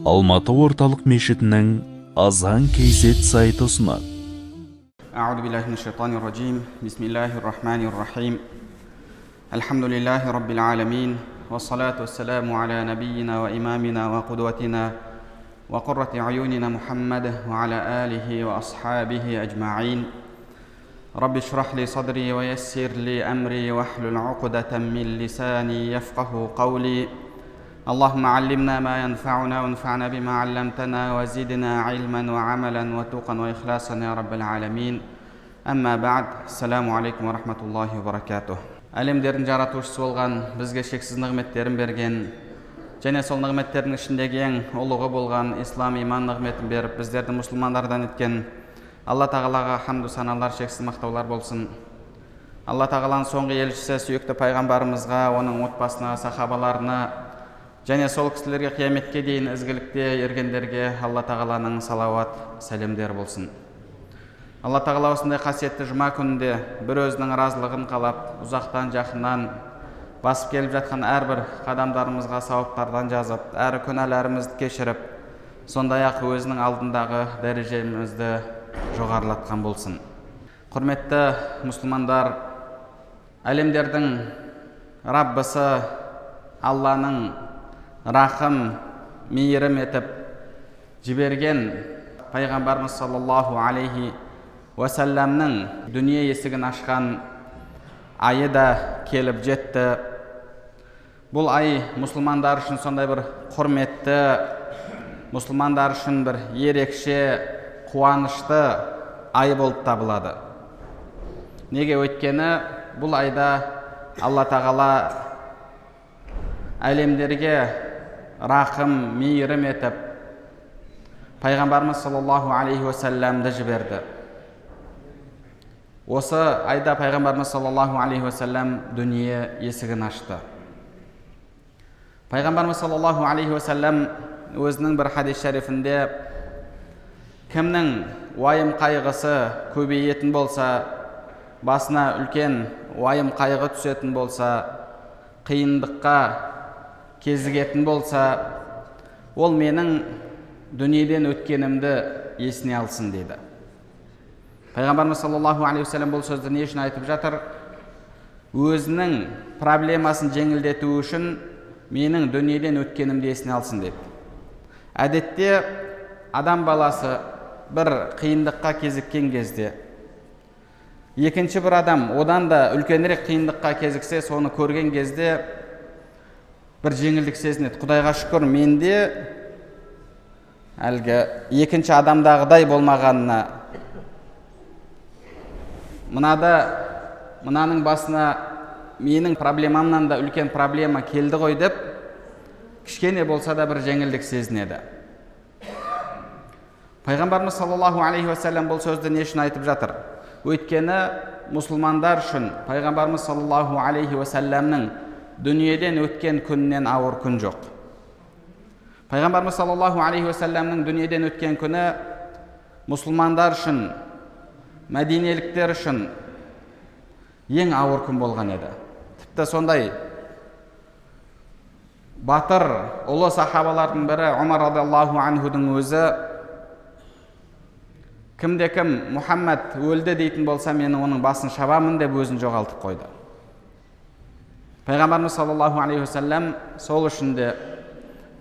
Алматы орталық мешітінің Азан KZ сайты ұсынады. أعوذ بالله من الشيطان الرجيم. بسم الله الرحمن الرحيم. الحمد لله رب العالمين، والصلاة والسلام على نبينا وإمامنا وقدوتنا وقرة عيوننا محمد وعلى آله وأصحابه أجمعين. رب اشرح لي صدري ويسر لي أمري واحلل عقدة من لساني يفقه قولي. اللهم علمنا ما ينفعنا وانفعنا بما علمتنا وزدنا علما وعملا وتقا وإخلاصا يا رب العالمين. أما بعد، السلام عليكم ورحمة الله وبركاته. Әлемдердің жаратушысы болған, бізге шексіз нығметтерін берген және сол нығметтердің ішіндегі ең ұлығы болған ислам, иман нығметін беріп, біздерді мұсылмандардан еткен Алла Тағалаға хамду саналар, шексіз мақтаулар болсын. Алла Тағаланың соңғы елшісі, сүйікті пайғамбарымызға, оның отбасына, сахабаларына және сол кісілерге, қияметке дейін ізгілікте ергендерге Алла Тағаланың салауат, сәлемдері болсын. Алла Тағала осындай қасиетті жұма күнінде бір өзінің разылығын қалап, ұзақтан, жақыннан басып келіп жатқан әрбір қадамдарымызға сауаптардан жазып, әрі күнәларымызды кешіріп, сондай ақ өзінің алдындағы дәрежемізді жоғарылатқан болсын. Құрметті мұсылмандар, әлемдердің Раббысы Алланың рахым, мейірім етіп жіберген пайғамбарымыз саллаллаху алейхи уассаламның дүние есігін ашқан айы да келіп жетті. Бұл ай мұсылмандар үшін сондай бір құрметті, мұсылмандар үшін бір ерекше қуанышты ай болып табылады. Неге? Өйткені бұл айда Алла Тағала әлемдерге рахым, мейірім етіп, пайғамбарымыз саллаллаху алейхи уассаламды жіберді. Осы айда пайғамбарымыз саллаллаху алейхи уассалам дүние есігін ашты. Пайғамбарымыз саллаллаху алейхи уассалам өзінің бір хадис шарифінде: кімнің уайым қайғысы көбейетін болса, басына үлкен уайым қайғы түсетін болса, қиындыққа кезігетін болса, ол менің дүниеден өткенімді есіне алсын, дейді. Пайғамбарымыз саллаллаху алейхи уассалам бұл сөзді не үшін айтып жатыр? Өзінің проблемасын жеңілдету үшін менің дүниеден өткенімді есіне алсын деді. Әдетте адам баласы бір қиындыққа кезіккен кезде, екінші бір адам одан да үлкенірек қиындыққа кезіксе, соны көрген кезде бір жеңілдік сезінеді. Құдайға шүкір, менде әлгі екінші адамдағыдай болмағанына, мынада мынаның басына менің проблемамнан да үлкен проблема келді ғой деп, кішкене болса да бір жеңілдік сезінеді. Пайғамбарымыз саллаллаху алейхи уассалам бұл сөзді не үшін айтып жатыр? Өйткені мұсылмандар үшін пайғамбарымыз саллаллаху алейхи уассаламның дүниеден өткен күнінен ауыр күн жоқ. Пайғамбарымыз саллаллаху алейхи уассаламның дүниеден өткен күні мұсылмандар үшін, мәдинеліктер үшін ең ауыр күн болған еді. Тіпті сондай батыр, ұлы сахабалардың бірі Омар радиаллаху анхудың өзі: кімде кім Мұхаммад өлді дейтін болса, мен оның басын шабамын, деп өзін жоғалтып қойды. Пайғамбарымыз саллаллаху алейхи уассалам сол үшін де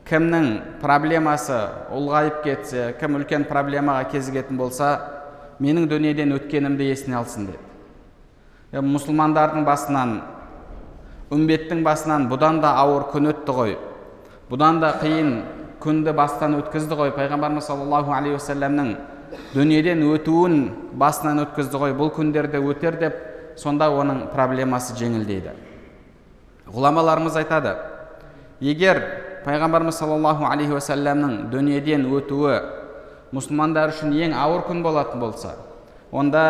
кімнің проблемасы ұлғайып кетсе, кім үлкен проблемаға кезігетін болса, менің дүниеден өткенімді есіне алсын деді. Мұсылмандардың басынан, үмбеттің басынан бұдан да ауыр күн өтті ғой, бұдан да қиын күнді бастан өткізді ғой, пайғамбарымыз саллаллаху алейхи уассаламның дүниеден өтуін басынан өткізді ғой, бұл күндерде өтер деп, сонда оның проблемасы жеңілдейді. Ғұламаларымыз айтады, егер пайғамбарымыз саллаллаху алейхи уассаламның дүниеден өтуі мұсылмандар үшін ең ауыр күн болатын болса, онда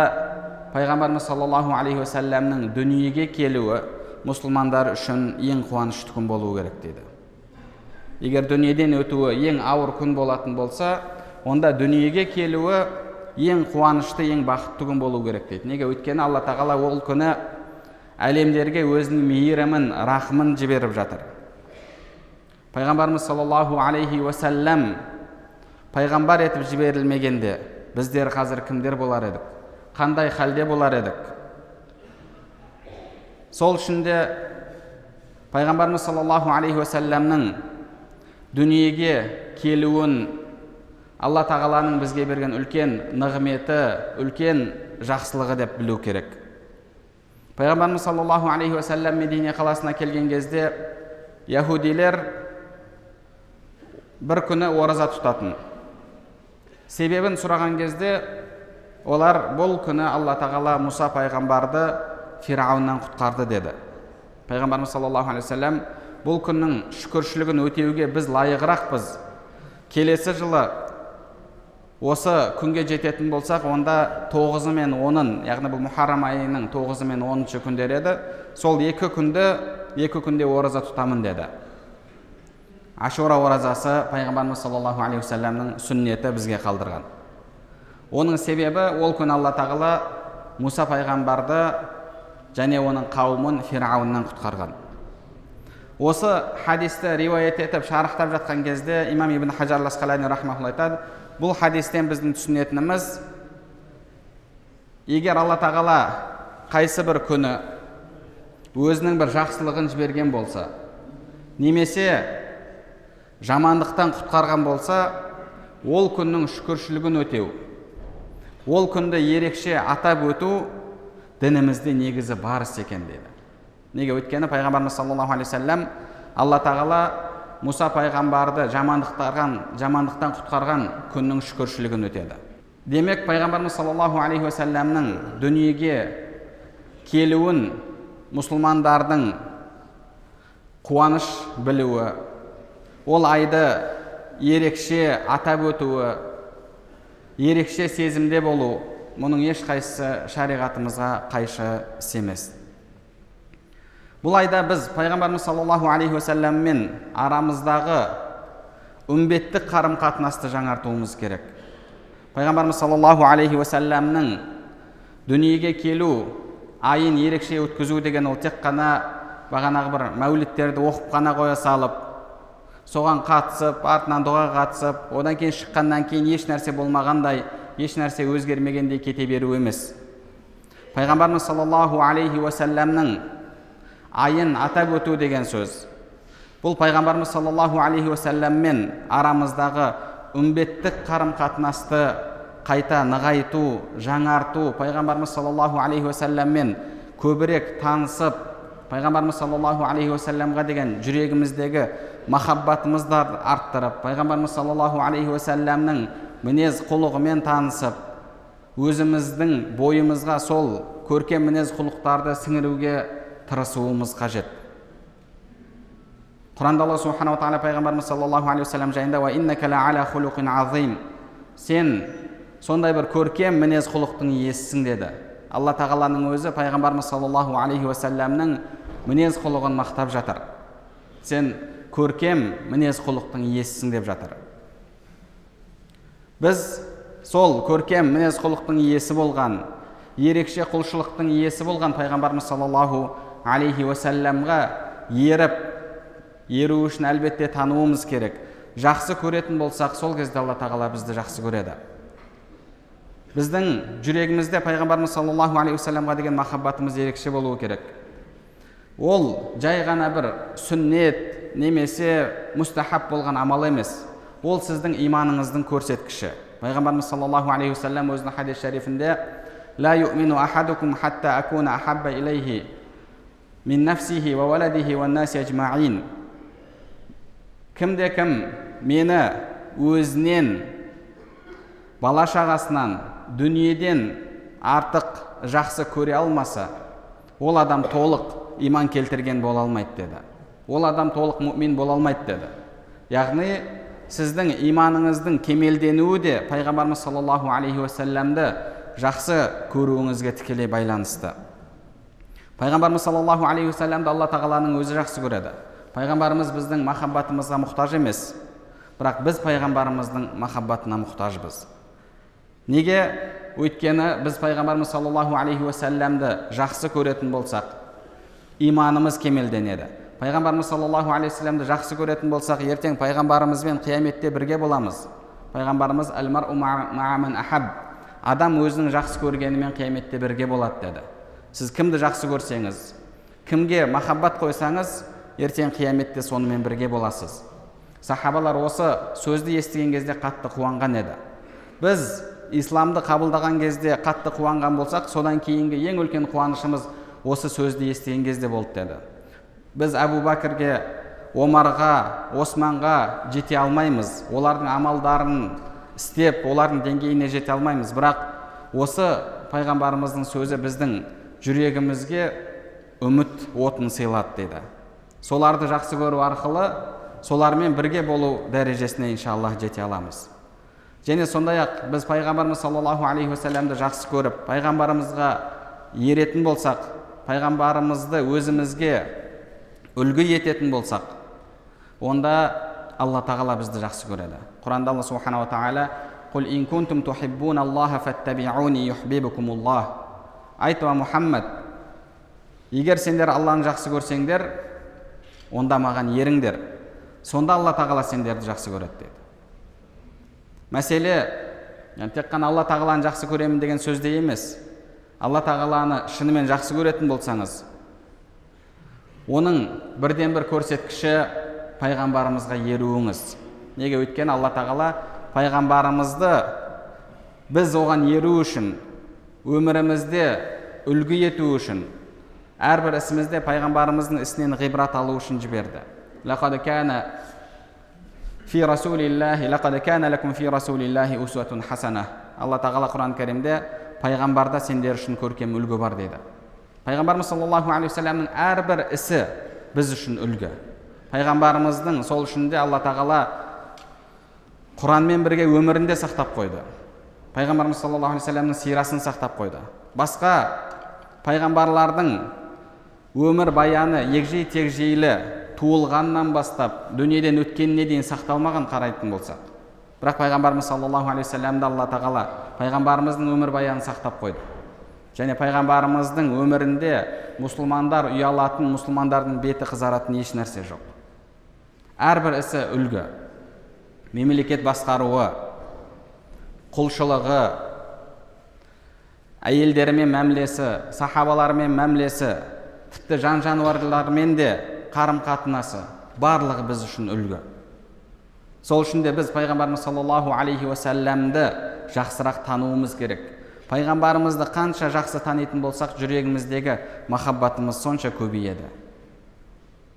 пайғамбарымыз саллаллаху алейхи уассаламның дүниеге келуі мұсылмандар үшін ең қуанышты күн болуы керек, дейді. Егер дүниеден өтуі ең ауыр күн болатын болса, онда дүниеге келуі ең қуанышты, ең бақытты күн болу керек, дейді. Неге? Өйткені Алла Тағала ол күні әлемдерге өзінің мейірімін, рахымын жіберіп жатыр. Пайғамбарымыз саллаллаху алейхи уассалам пайғамбар етіп жіберілмегенде біздер қазір кімдер болар едік? Қандай халде болар едік? Сол үшін де пайғамбарымыз саллаллаху алейхи уассаламның дүниеге келуін Алла тағаланың бізге берген үлкен нығметі, үлкен жақсылығы деп білу керек. Пайғамбарымыз саллаллаху алейхи уассалам Медине қаласына келген кезде яһудилер бір күні ораза тұтатын. Себебін сұраған кезде олар бұл күні Алла тағала Мұса пайғамбарды Фирауыннан құтқарды деді. Пайғамбарымыз саллаллаху алейхи уассалам бұл күннің шүкіршілігін өтеуге біз лайығырақпыз. Келесі жылы осы күнге жететін болсақ, онда 9-ы мен 10-ын, яғни бұл Мухаррам айының 9-ы мен 10-шы күндері еді. Сол екі күнде ораза тұтамын деді. Ашура оразасы пайғамбарымыз саллаллаху алейхи уассаламның сүннеті бізге қалдырған. Оның себебі ол күн Алла тағала Мұса пайғамбарды және оның қауымын Фирауыннан құтқарған. Осы хадисті риуаят етіп шарықтап жатқан кезде имам Ибн Хажар ал-Асқалани рахмаһуллаһ айтады, бұл хадистен біздің түсінетініміз, егер Алла тағала қайсы бір күні өзінің бір жақсылығын жіберген болса, немесе жамандықтан құтқарған болса, ол күннің шүкіршілігін өтеу, ол күнді ерекше атап өту дінімізде негізі бар іс екен деді. Неге? Өйткені пайғамбарымыз саллаллаху алейхи уассалам Алла тағала Мұса пайғамбарды жамандықтан құтқарған күннің шүкіршілігін өтеді. Демек, пайғамбарымыз саллаллаху алейхи уассаламның дүниеге келуін мұсылмандардың қуаныш білуі, ол айды ерекше атап өтуі, ерекше сезімде болу, мұның ешқайсысы шариғатымызға қайшы іс емес. Бұл айда біз пайғамбарымыз саллаллаху алейхи уассаламмен арамыздағы үмбеттік қарым-қатынасты жаңартуымыз керек. Пайғамбарымыз саллаллаху алейхи уассаламның дүниеге келу айын ерекше өткізу деген ол тек қана бағанағы бір мәуліттерді оқып қана қоя салып, соған қатысып, артынан дұғаға қатысып, одан кейін шыққаннан кейін еш нәрсе болмағандай, еш нәрсе өзгермегендей кете беру емес. Пайғамбарымыз саллаллаху алейхи уассаламның айын атап өту деген сөз, бұл пайғамбарымыз саллаллаху алейхи уассаламмен арамыздағы үмбеттік қарым-қатынасты қайта нығайту, жаңарту, пайғамбарымыз саллаллаху алейхи уассаламмен көбірек танысып, пайғамбарымыз саллаллаху алейхи уассаламға деген жүрегіміздегі махаббатымызды арттырып, пайғамбарымыз саллаллаху алейхи уассаламның мінез құлығымен танысып, өзіміздің бойымызға сол көркем мінез құлықтарды сіңіруге тырысуымыз қажет. Құранда Алла субханаху ва тағала пайғамбарымыз саллаллаху алейхи уассалам жайында уа иннака ла ала хулуқин азим, сен сондай бір көркем мінез құлықтың иесісің деді. Алла тағаланың өзі пайғамбарымыз саллаллаху алейхи уассаламның мінез құлығын мақтап жатыр. Сен көркем мінез құлықтың иесісің деп жатыр. Біз сол көркем мінез құлықтың иесі болған, ерекше құлшылықтың иесі болған пайғамбарымыз саллаллаху алейхи уассаламға еріп, еру үшін әлбетте тануымыз керек. Жақсы көретін болсақ, сол кезде Алла тағала бізді жақсы көреді. Біздің жүрегімізде пайғамбарымыз саллаллаху алейхи уассаламға деген махаббатымыз ерекше болуы керек. Ол жай ғана бір сүннет немесе мұстахаб болған амал емес. Ол сіздің иманыңыздың көрсеткіші. Пайғамбарымыз саллаллаху алейхи уассалам өзінің хадис шарифінде «Ла юъмину ахадукум хатта акуна ахабба илейхи мин нафсихи ва валадихи ва наси ажмаин». Кімде кім мені өзінен, бала шағасынан, дүниеден артық жақсы көре алмаса, ол адам толық иман келтірген бола алмайды деді. Ол адам толық мүмин бола алмайды деді. Яғни сіздің иманыңыздың кемелденуі де пайғамбарымыз саллаллаху алейхи уассаламды жақсы көруіңізге тікелей байланысты. Пайғамбарымыз саллаллаху алейхи уассаламды Алла тағаланың өзі жақсы көреді. Пайғамбарымыз біздің махаббатымызға мұқтаж емес, бірақ біз пайғамбарымыздың махаббатына мұқтажбыз. Неге? Өйткені біз пайғамбарымыз саллаллаху алейхи уассаламды жақсы көретін болсақ, иманымыз кемелденеді. Пайғамбарымыз саллаллаху алейхи уассаламды жақсы көретін болсақ, ертең пайғамбарымызбен қияметте бірге боламыз. Пайғамбарымыз әл-мар'у ма'a ман ахаб, адам өзінің жақсы көргенімен қияметте бірге болады деді. Сіз кімді жақсы көрсеңіз, кімге махаббат қойсаңыз, ертең қияметте сонымен бірге боласыз. Сахабалар осы сөзді естіген кезде қатты қуанған еді. Біз исламды қабылдаған кезде қатты қуанған болсақ, содан кейінгі ең үлкен қуанышымыз осы сөзді естіген кезде болды деді. Біз Әбу Бәкірге, Омарға, Османға жете алмаймыз. Олардың амалдарын істеп, олардың деңгейіне жете алмаймыз. Бірақ осы пайғамбарымыздың сөзі біздің жүрегімізге үміт отын сыйлады деді. Соларды жақсы көру арқылы солармен бірге болу дәрежесіне иншаллах жете аламыз. Және сондай-ақ біз пайғамбарымыз саллаллаху алейхи уассаламды жақсы көріп, пайғамбарымызға еретін болсақ, пайғамбарымызды өзімізге үлгі ететін болсақ, онда Алла тағала бізді жақсы көреді. Құранда Алла субханала тағала: «Құл ин кунтум тухиббуналлаха фаттабиуни юхбибукумуллах». Айт, уа Мұхаммад, егер сендер Алланы жақсы көрсеңдер, онда маған еріңдер. Сонда Алла тағала сендерді жақсы көреді деді. Мәселе, яғни тек қана Алла тағаланы жақсы көремін деген сөзде емес. Алла тағаланы шынымен жақсы көретін болсаңыз, оның бірден бір көрсеткіші пайғамбарымызға еруіңіз. Неге? Өйткені Алла тағала пайғамбарымызды біз оған еру үшін, өмірімізде үлгі ету үшін, әрбір ісімізде пайғамбарымыздың ісінен ғибрат алу үшін жіберді. Лақад кана фи расулиллахи, лақад кана лакум фи расулиллахи усватун хасана. Алла тағала Құран кәрімде пайғамбарда сендер үшін көркем үлгі бар деді. Пайғамбарымыз саллаллаху алейхи уассаламның әрбір ісі біз үшін үлгі. Пайғамбарымыздың сол үшін де Алла тағала Құранмен бірге өмірінде сақтап қойды. Пайғамбарымыз саллаллаху алейхи уассаламның сирасын сақтап қойды. Басқа пайғамбарлардың өмір баяны егжей тегжейлі туылғаннан бастап дүниеден өткеніне дейін сақталмаған қарайтын болсақ. Бірақ пайғамбарымыз саллаллаху алейхи уассаламды Алла тағала пайғамбарымыздың өмір баянын сақтап қойды. Және пайғамбарымыздың өмірінде мұсылмандар ұялатын, мұсылмандардың беті қызаратын еш нәрсе жоқ. Әрбір ісі үлгі. Мемлекет басқаруы, құлшылығы, әйелдерімен мәмілесі, сахабаларымен мәмілесі, тіпті жан-жануарлармен де қарым-қатынасы, барлығы біз үшін үлгі. Сол үшін де біз пайғамбарымыз саллаллаху алейхи уассаламды жақсырақ тануымыз керек. Пайғамбарымызды қанша жақсы танитын болсақ, жүрегіміздегі махаббатымыз сонша көбейеді.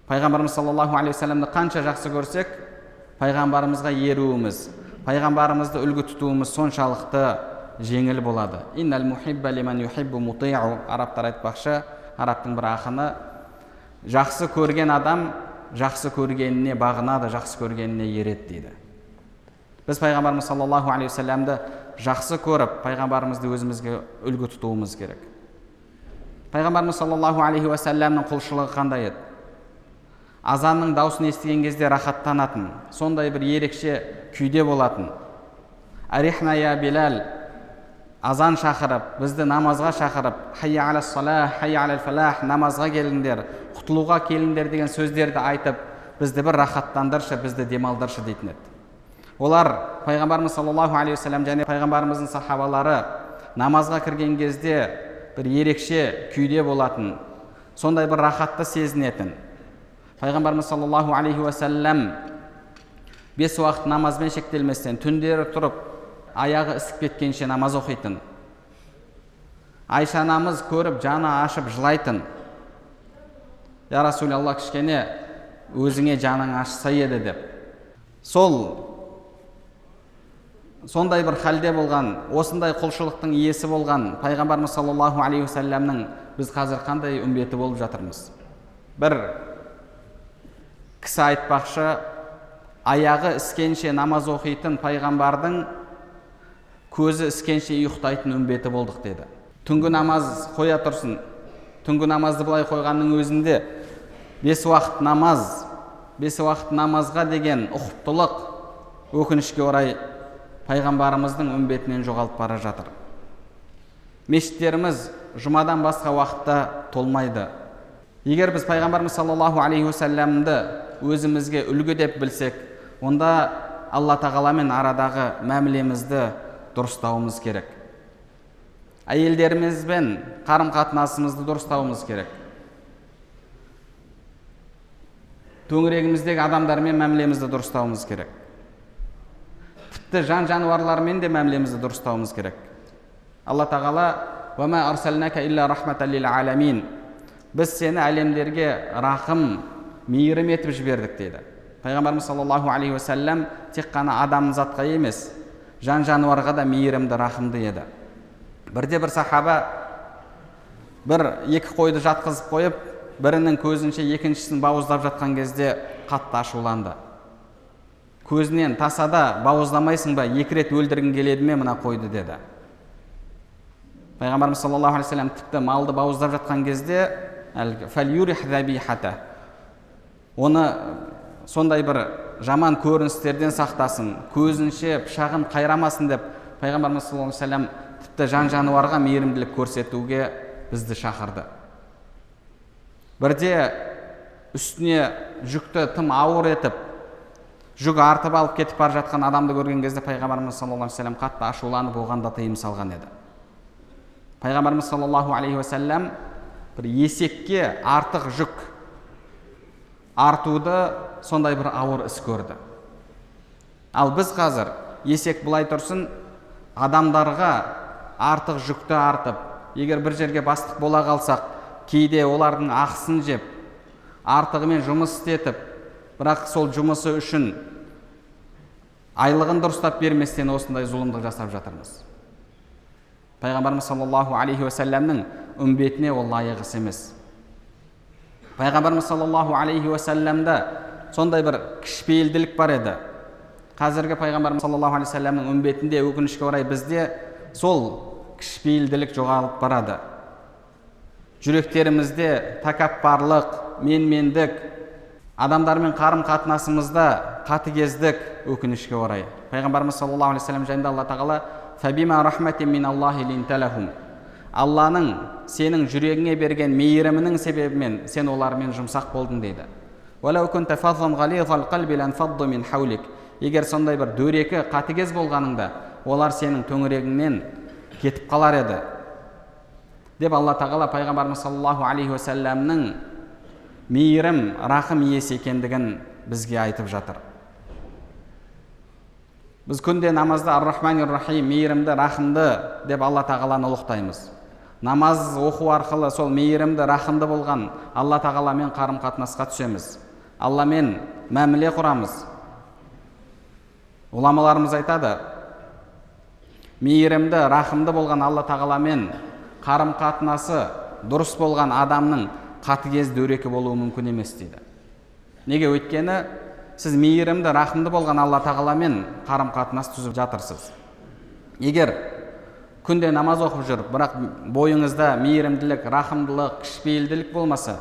Пайғамбарымыз саллаллаху алейхи уассаламды қанша жақсы көрсек, пайғамбарымызға еруіміз, пайғамбарымызды үлгі тұтуымыз соншалықты жеңіл болады. Иннал мухибба лиман юхиббу мутиу. Арабтар айтпақшы, арабтың бір ақыны, жақсы көрген адам жақсы көргеніне бағынады, жақсы көргеніне ереді дейді. Біз пайғамбарымыз саллаллаху алейхи уассаламды жақсы көріп, пайғамбарымызды өзімізге үлгі тұтуымыз керек. Пайғамбарымыз саллаллаху алейхи уассаламның құлшылығы қандай еді? Азанның даусын естіген кезде рахаттанатын, сондай бір ерекше күйде болатын. Арихна я Билал, азан шақырып, бізді намазға шақырып, хайя аля салах, хайя аля фалах, намазға келіңдер, құтылуға келіңдер деген сөздерді айтып, бізді бір рахаттандыршы, бізді демалдыршы дейтін еді. Олар пайғамбарымыз саллаллаху алейхи уассалам және пайғамбарымыздың сахабалары намазға кірген кезде бір ерекше күйде болатын, сондай бір рахатты сезінетін. Пайғамбарымыз саллаллаху алейхи уассалам 5 уақыт намазбен шектелместен түндері тұрып, аяғы ісіп кеткенше намаз оқитын. Айша анамыз көріп, жаны ашып жылайтын. Я Расулалла, кішкене өзіңе жаның ашса еді деп. Сол сондай бір халде болған, осындай құлшылықтың иесі болған пайғамбарымыз саллаллаху алейхи уассаламның біз қазір қандай үмбеті болып жатырмыз? Бір кісі айтпақшы, аяғы іскенше намаз оқитын пайғамбардың көзі іскенше ұйықтайтын үмбеті болдық деді. Түнгі намаз қоя тұрсын, түнгі намазды былай қойғанның өзінде 5 уақыт намаз, 5 уақыт намазға деген ұқыптылық өкінішке орай пайғамбарымыздың үмбетінен жоғалып бара жатыр. Мешіттеріміз жұмадан басқа уақытта толмайды. Егер біз пайғамбарымыз саллаллаху алейхи уассаламды өзімізге үлгі деп білсек, онда Алла тағаламен арадағы мәмілемізді дұрыстауымыз керек. Әйелдерімізбен қарым-қатынасымызды дұрыстауымыз керек. Төңірегіміздегі адамдармен мәмілемізді дұрыстауымыз керек. Тіпті жан-жануарлармен де мәмілемізді дұрыстауымыз керек. Алла тағала «Уама арсалнака илля рахматан лил аламин». Біз сені әлемдерге рахым, мейірім етіп жібердік дейді. Пайғамбарымыз саллаллаху алейхи уассалам тек қана адамзатқа емес, жан-жануарға да мейірімді, рахымды еді. Бірде бір сахаба бір екі қойды жатқызып қойып, бірінің көзінше екіншісін бауыздап жатқан кезде қатты ашуланды. Көзінен тасада бауыздамайсың ба, екі рет өлтіргің келеді ме мына қойды деді. Пайғамбарымыз саллаллаху алейхи уассалам тіпті малды бауыздап жатқан кезде оны сондай бір жаман көріністерден сақтасын, көзінше пышағын қайрамасын деп пайғамбарымыз саллаллаху алейхи уассалам тіпті жан-жануарға мейірімділік көрсетуге бізді шақырды. Бірде үстіне жүкті тым ауыр етіп, жүк артып алып кетіп бара жатқан адамды көрген кезде пайғамбарымыз саллаллаху алейхи уассалам қатты ашуланып, оған да тыйым салған еді. Пайғамбарымыз саллаллаху алейхи уассалам бір есекке артық жүк артуды сондай бір ауыр іс көрді. Ал біз қазір есек былай тұрсын, адамдарға артық жүкті артып, егер бір жерге бастық бола қалсақ, кейде олардың ақысын жеп, артығымен жұмыс істетіп, бірақ сол жұмысы үшін айлығын дұрыстап берместен осындай зұлымдық жасап жатырмыз. Пайғамбарымыз саллаллаху алейхи уассаламның үмбетіне ол лайық іс емес. Пайғамбарымыз саллаллаху алейхи уассаламда сондай бір кішіпейілділік бар еді. Қазіргі пайғамбарымыз саллаллаху алейхи уассаламның үмбетінде өкінішке орай бізде сол кішіпейілділік жоғалып барады. Жүректерімізде тәкаппарлық, менмендік, адамдармен қарым-қатынасымызда қатыгездік өкінішке орай. Пайғамбарымыз саллаллаху алейхи уассалам жайында Алла тағала «Фабима рахматин мин Аллахи линта лахум». Алланың сенің жүрегіңе берген мейірімінің себебімен сен олармен жұмсақ болдың дейді. «Уалау кунта фаззан ғализал қалби ланфадду мин хаулик». Егер сондай бір дөрекі, қатыгез болғаныңда, олар сенің төңірегіңнен кетіп қалар еді деп Алла тағала пайғамбарымыз саллаллаху алейхи уассаламның мейірім, рахым иесі екендігін бізге айтып жатыр. Біз күнде намазда ар-Рахмани-р-Рахим, мейірімді, рахымды деп Алла тағаланы ұлықтаймыз. Намаз оқу арқылы сол мейірімді, рахымды болған Алла тағаламен қарым-қатынасқа түсеміз. Алламен мәміле құрамыз. Ғұламаларымыз айтады, мейірімді, рахымды болған Алла тағаламен қарым-қатынасы дұрыс болған адамның қатыгез, дөрекі болуы мүмкін емес дейді. Неге? Өйткені сіз мейірімді, рахымды болған Алла тағаламен қарым-қатынас түзіп жатырсыз. Егер күнде намаз оқып жүріп, бірақ бойыңызда мейірімділік, рахымдылық, кішіпейілділік болмаса,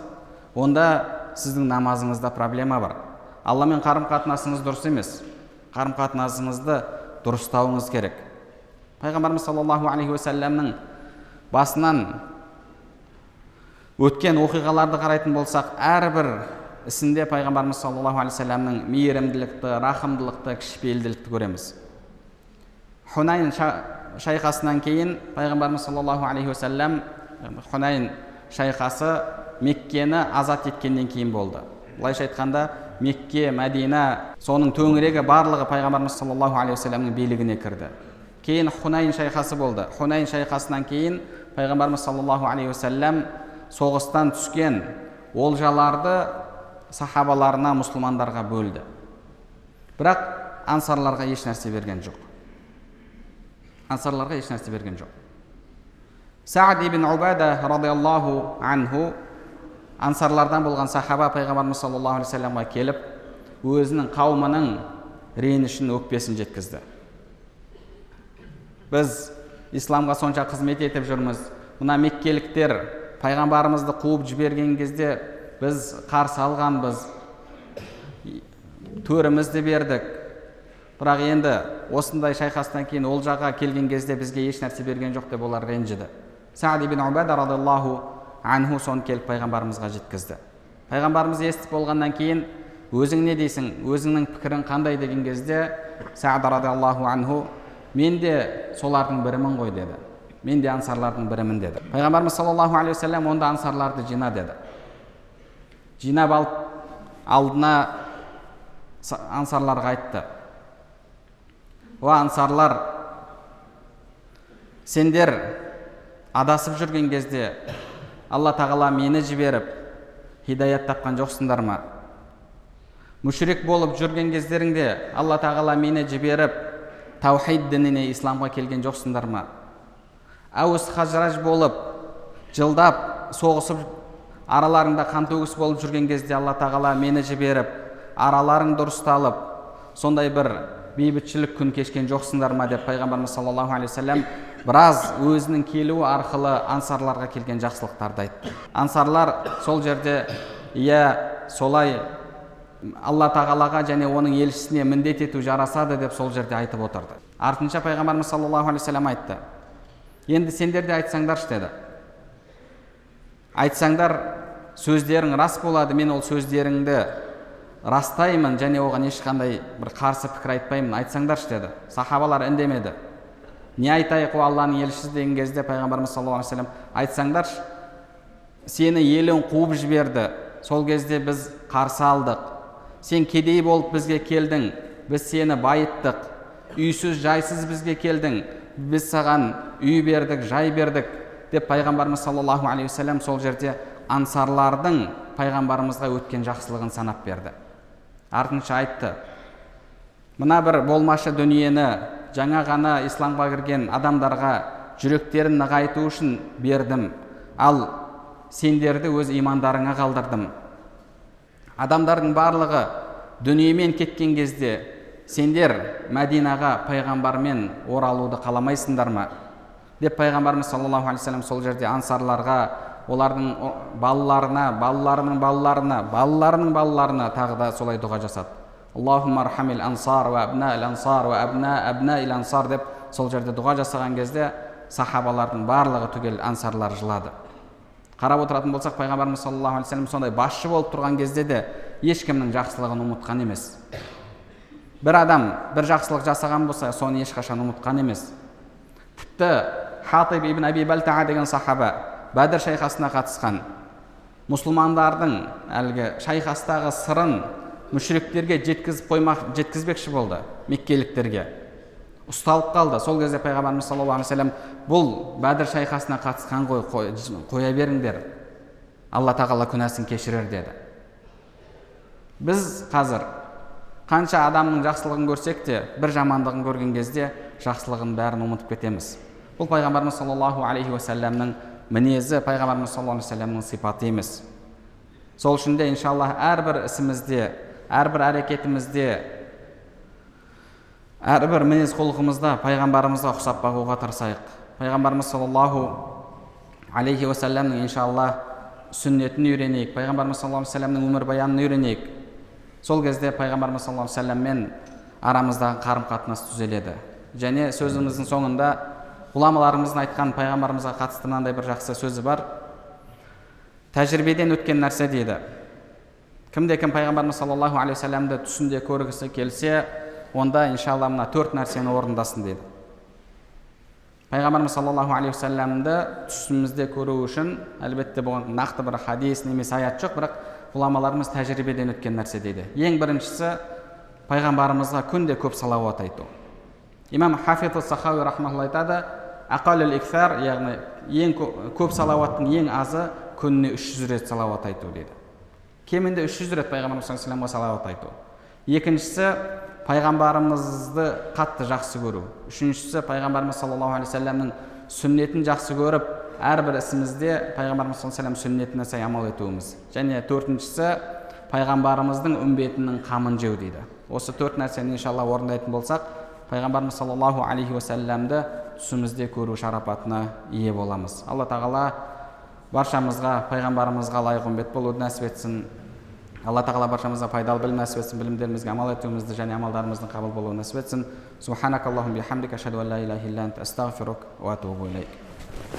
онда сіздің намазыңызда проблема бар. Алламен қарым-қатынасыңыз дұрыс емес. Қарым-қатынасыңызды дұрыстауыңыз керек. Пайғамбарымыз саллаллаху алейхи уассаламның басынан өткен оқиғаларды қарайтын болсақ, әрбір ісінде пайғамбарымыз саллаллаху алейхи уассаламның мейірімділікті, рахымдылықты, кішіпейілділікті көреміз. Хунайн шайқасынан кейін пайғамбарымыз саллаллаху алейхи уассалам, Хунайн шайқасы Меккені азат еткеннен кейін болды. Былайша айтқанда, Мекке, Мәдина, соның төңірегі барлығы пайғамбарымыз саллаллаху алейхи уассаламның билігіне кірді. Кейін Хунайн шайқасы болды. Хунайн шайқасынан кейін пайғамбарымыз саллаллаху алейхи уассалам соғыстан түскен олжаларды сахабаларына, мұсылмандарға бөлді. Бірақ ансарларға еш нәрсе берген жоқ. Ансарларға еш нәрсе берген жоқ. Саад ибн Убада радиаллаху анху ансарлардан болған сахаба пайғамбарымыз саллаллаху алейхи уассаламға келіп, өзінің қауымының ренішін, өкпесін жеткізді. Біз исламға сонша қызмет етіп жүрміз. Мына меккеліктер пайғамбарымызды қуып жіберген кезде біз қарсы алғанбыз, төрімізді бердік. Бірақ енді осындай шайқастан кейін ол жаққа келген кезде бізге еш нәрсе берген жоқ деп олар ренжіді. Саад ибн Убада радиаллаху анху соны келіп пайғамбарымызға жеткізді. Пайғамбарымыз естіп болғаннан кейін, өзің не дейсің, өзіңнің пікірің қандай деген кезде, Саад радиаллаху анху, мен де солардың бірімін ғой деді. Мен де ансарлардың бірімін деді. Пайғамбарымыз саллаллаху алейхи уассалам онда ансарларды жина деді. Жинап алып, алдына ансарларға айтты. Уа ансарлар, сендер адасып жүрген кезде Алла тағала мені жіберіп, хидаят тапқан жоқсыңдар ма? Мүшрик болып жүрген кездеріңде Алла тағала мені жіберіп, таухид дініне, исламға келген жоқсыңдар ма? Әуіс хажраж болып, жылдап соғысып, араларында қан төгіс болып жүрген кезде Алла тағала мені жіберіп, араларың дұрысталып, сондай бір бейбітшілік күн кешкен жоқсыңдар ма деп пайғамбарымыз саллаллаху алейхи уассалам біраз өзінің келуі арқылы ансарларға келген жақсылықтарды айтты. Ансарлар сол жерде, иә, солай Алла тағалаға және оның елшісіне міндет ету жарасады деп сол жерде айтып отырды. Артынша пайғамбарымыз саллаллаху алейхи уассалам айтты. Енді сендер де айтсаңдаршы деді. Айтсаңдар, сөздерің рас болады, мен ол сөздеріңді растаймын және оған ешқандай бір қарсы пікір айтпаймын, айтсаңдаршы деді. Сахабалар үндемеді. Не айтайық, о Алланың елшісі деген кезде пайғамбарымыз саллаллаху алейхи уассалам, айтсаңдаршы, сені елің қуып жіберді, сол кезде біз қарсы алдық. Сен кедей болып бізге келдің, біз сені байыттық. Үйсіз, жайсыз бізге келдің, біз саған үй бердік, жай бердік деп пайғамбарымыз саллаллаху алейхи уассалам сол жерде ансарлардың пайғамбарымызға өткен жақсылығын санап берді. Артынша айтты, мына бір болмашы дүниені жаңа ғана исламға кірген адамдарға жүректерін нығайту үшін бердім, ал сендерді өз имандарыңа қалдырдым. Адамдардың барлығы дүниемен кеткен кезде сендер Мәдинаға пайғамбармен оралуды қаламайсыңдар ма деп пайғамбарымыз саллаллаху алейхи уассалам сол жерде ансарларға, олардың балаларына, балаларының балаларына, балаларының балаларына тағы да солай дұға жасады. Аллахумма архамил ансар уа абнаил ансар уа абна абнаил ансар деп сол жерде дұға жасаған кезде сахабалардың барлығы түгел ансарлар жылады. Қарап отыратын болсақ, пайғамбарымыз саллаллаху алейхи уассалам сондай басшы болып тұрған кезде де ешкімнің жақсылығын ұмытқан емес. Бір адам бір жақсылық жасаған болса, соны ешқашан ұмытқан емес. Тіпті Хатиб ибн Аби Балтаа деген сахаба Бәдір шайқасына қатысқан. Мұсылмандардың әлгі шайқастағы сырын мүшриктерге жеткізбекші болды, меккеліктерге. Ұсталып қалды. Сол кезде пайғамбарымыз саллаллаху алейхи уассалам, бұл Бәдір шайқасына қатысқан ғой, қоя беріңдер, Алла тағала күнәсін кешірер деді. Біз қазір қанша адамның жақсылығын көрсек те, бір жамандығын көрген кезде жақсылығын бәрін ұмытып кетеміз. Бұл пайғамбарымыз саллаллаху алейхи уассаламның мінезі, пайғамбарымыз саллаллаху алейхи уассаламның сипаты емес. Сол үшін де иншаллах әрбір ісімізде, әрбір әрекетімізде, әрбір мінез құлқымызда пайғамбарымызға ұқсап бағуға тырысайық. Пайғамбарымыз саллаллаху алейхи уассаламның иншаллах сүннетін үйренейік, пайғамбарымыз саллаллаху алейхи уассаламның өмірбаянын үйренейік. Сол кезде пайғамбарымыз саллаллаху алейхи уассаламмен арамыздағы қарым-қатынас түзеледі. Және сөзіміздің соңында ғұламаларымыздың айтқан пайғамбарымызға қатысты мынандай бір жақсы сөзі бар. Тәжірибеден өткен нәрсе дейді. Кімде кім пайғамбарымыз саллаллаху алейхи уассаламды түсінде көргісі келсе, онда иншалла мына төрт нәрсені орындасын дейді. Пайғамбарымыз саллаллаху алейхи уассаламды түсімізде көру үшін әлбетте бұған нақты бір хадис немесе аят жоқ, бірақ ғұламаларымыз тәжірибеден өткен нәрсе дейді. Ең біріншісі, пайғамбарымызға күнде көп салауат айту. Имам Хафиз Сахауи рахмаллаху айтады, ақалул иксар, яғни ең көп салауаттың ең азы күніне 300 рет салауат айту дейді. Кемінде 300 рет пайғамбарымыз саллаллаху алейхи уассаламға салауат айту. Екіншісі, пайғамбарымызды қатты жақсы көру. Үшіншісі, пайғамбарымыз саллаллаху алейхи уассаламның сүннетін жақсы көріп, әрбір ісімізде пайғамбарымыз саллаллаху алейхи уассалам сүннетіне сай амал етуіміз. Және төртіншісі, пайғамбарымыздың үмбетінің қамын жеу дейді. Осы төрт нәрсені иншалла орындайтын болсақ, пайғамбарымыз саллаллаху алейхи уассаламды түсімізде көру шарапатына ие боламыз. Алла тағала баршамызға пайғамбарымызға лайық үмбет болуды нәсіп етсін. Алла тағала баршамызға пайдалы білім нәсіп етсін, білімдерімізге амал етуімізді және амалдарымыздың қабыл болуын нәсіп етсін. Субханакаллахумма бихамдика, ашхаду ан ла илаха илля анта, астағфирука ва атубу илейк.